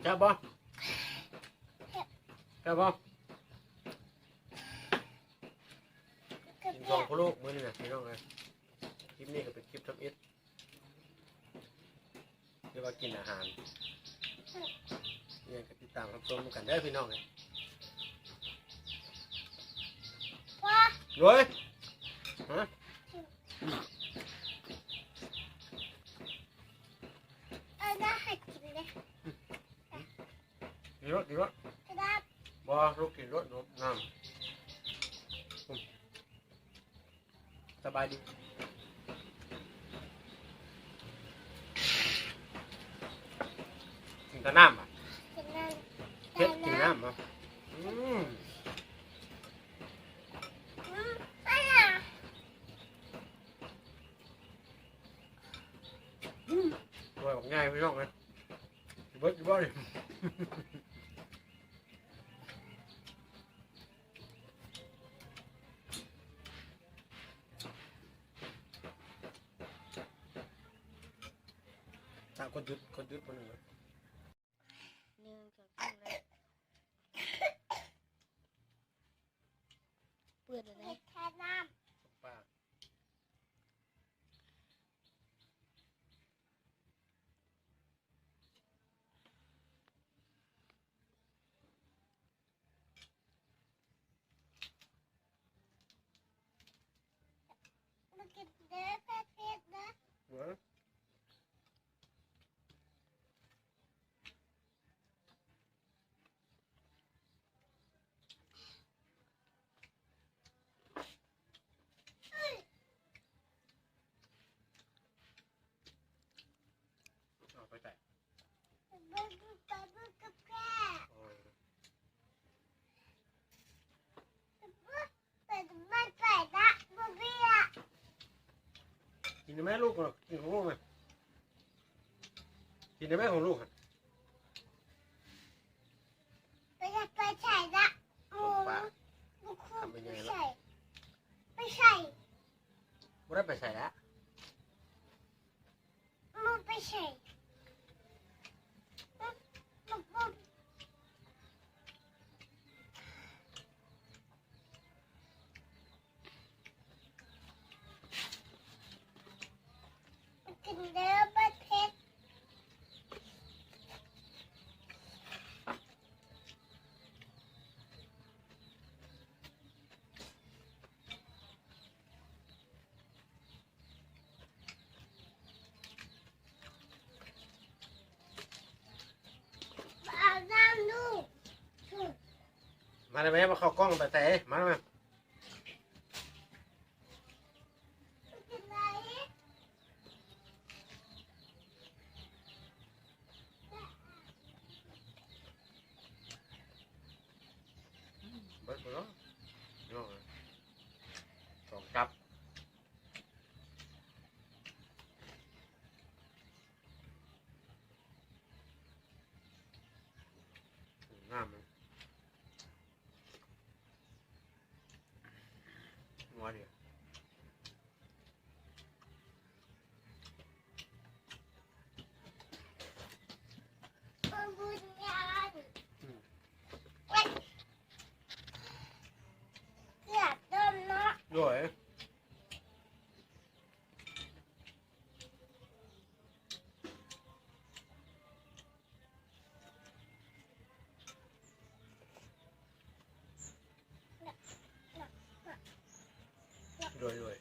ແຊບບໍ່? ແຊບບໍ່? ກິນສອງໂຄໂລກມື້ນີ້ນະ ພີ່ນ້ອງເອີຍ. ຄລິບນີ້ກໍເປັນຄລິບທຳອິດ ຫຼືວ່າກິນອາຫານ ຍັງກໍຕິດຕາມຮັບຊົມນຳກັນເດີພີ່ນ້ອງເອີຍ. ໂອ້ຍ ຮະ? ເອົາໜ້າໃຫ້ກິນເດ້. ກິນໂລດ ກິນໂລດ. ບໍ່ ລູກກິນໂລດ ນ້ຳ ສະບາຍດີ. ກິນກັບນ້ຳ ເຮັດກິນນ້ຳ ອືມ ອືມ ໂອ້ຍ ບັກໃຫຍ່ພີ່ນ້ອງເອີຍ. ຊິເບິດຢູ່ບໍ່ນີ້? ຖ້າຄົນຢຸດ ຄົນຢຸດຄົນໜຶ່ງ ໜຶ່ງ ສອງ ສາມ ແລ້ວ ເປີດແລ້ວເດ້ ເຮັດແທນນ້ຳ ປາ. ມາກິນເດີ ເຜັດໆ ນະ. ເອົາໄປໃສ? ໄປເບິ່ງ ໄປເບິ່ງກັບແກ້. ໂອ້ຍ. ກິນໄດ້ໄໝລູກ? ກິນຂອງລູກໄໝ? ກິນໄດ້ໄໝຂອງລູກ? ໄປ ໄປໃສລະ? ບໍ່ຮູ້ ບໍ່ຮູ້ໄປໃສ ໄປໃສ ບໍ່ໄດ້ໄປໃສລະ. ມັນໄປໃສ? ກິນເດີ ບັກເຜັດ. ມາແລ້ວແມ່ ມາເຂົ້າກ້ອງໄປແຕ່ ມາແລ້ວແມ່. ມານີ້ ອືມ ເກືອບຕົ້ນເນາະ ໂດຍ ໂດຍ ໂດຍ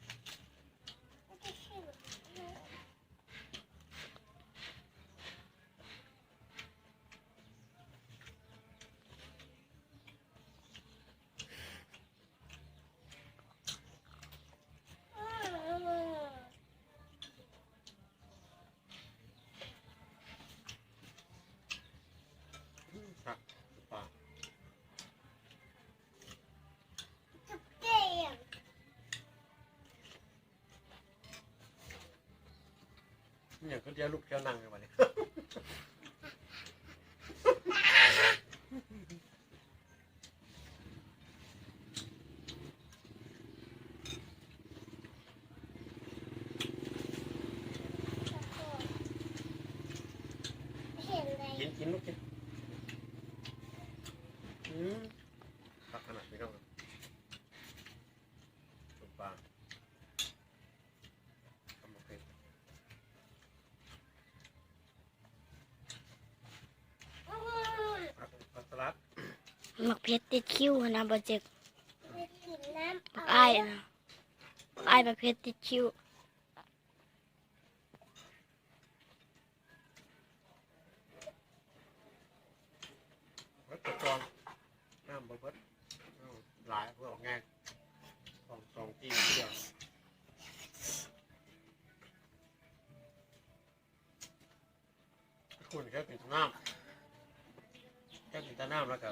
ອືມ ຄັກ ປາ ມີຫຍັງຄືດຽວລຸກດຽວນັ່ງຢູ່ບາດນີ້ ກິນ ກິນລູກກິນ ອືມ ຄັກຂະໜາດພີ່ນ້ອງ ສົ້ມປາ ໝາກເຜັດຕິດຄິ້ວຫັ້ນນະ ບໍ່ເຈັກ ບັກອ້າຍນະ ບັກອ້າຍໝາກເຜັດຕິດຄິ້ວ. ເບິດກ່ອນ ນ້ຳບໍ່ເບິດ ເອົາຫຼາຍ ເພື່ອອອກແງ ສອງ ສອງ ຈີ່ ດຽວ ຄົນແຄ່ກິນແຕ່ນ້ຳ ແຄ່ກິນແຕ່ນ້ຳແລ້ວກໍ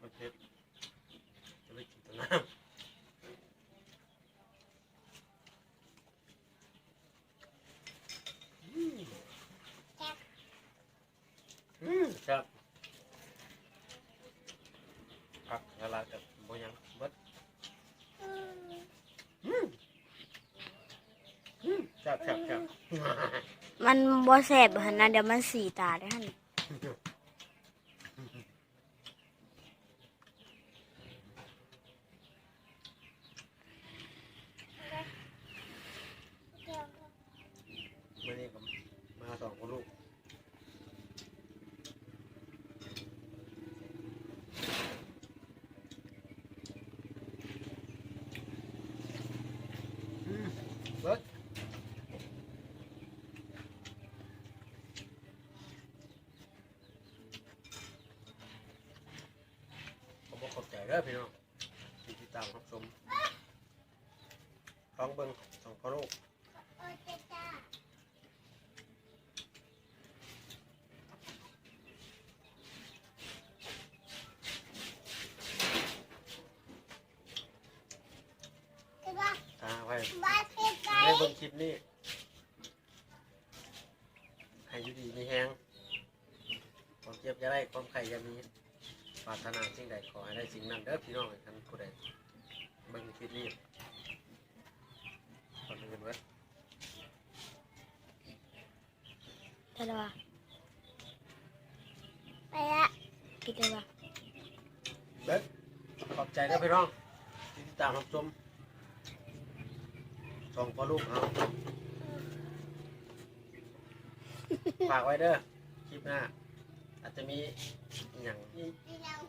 ມັນເຜັດ ກໍເລີຍກິນແຕ່ນ້ຳ. ອືມ ແຊບ ອືມ ແຊບ ຜັກຫຼາຍໆ ກໍບໍ່ຫຍັງ ເບິດ ອືມ ອືມ ອືມ ແຊບ ແຊບ ແຊບ ມັນບໍ່ແຊບຫັ້ນນະ ດຽວມັນສີຕາເດ້ຫັ້ນ. ມື້ນີ້ກໍມາສອງຄົນລູກ ອືມ ເບິດ. ຂໍຂອບໃຈເດີພີ່ນ້ອງ ທີ່ຕິດຕາມຮັບຊົມ ລອງເບິ່ງສອງພໍ່ລູກ ຖ້າໃຜໄດ້ເບິ່ງຄລິບນີ້ ໃຫ້ຢູ່ດີມີແຮງ ຄວາມເຈັບຢ່າໄດ້ ຄວາມໄຂ້ຢ່າມີ ປາດຖະໜາສິ່ງໃດຂໍໃຫ້ໄດ້ສິ່ງນັ້ນເດີພີ່ນ້ອງ. ຄັນຜູ້ໃດເບິ່ງຄລິບນີ້ ກ່ອນອື່ນເບິດ ໄປແລ້ວຫວາ ໄປລະ ປິດເລີຍຫວາ ເບິດ. ຂອບໃຈເດີພີ່ນ້ອງ ທີ່ຕິດຕາມຮັບຊົມ ສອງພໍ່ລູກເຮົາ ຝາກໄວ້ເດີ ຄລິບໜ້າອາດຈະມີອີ່ຫຍັງອີກ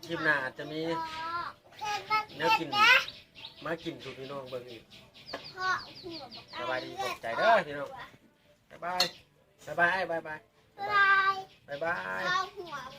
ຄລິບໜ້າອາດຈະມີແນວກິນມາກິນສູ່ພີ່ນ້ອງເບິ່ງອີກ. ສະບາຍດີ ຂອບໃຈເດີພີ່ນ້ອງ ບາຍບາຍ ບາຍບາຍ ອ້າຍ ບາຍບາຍ ບາຍບາຍ.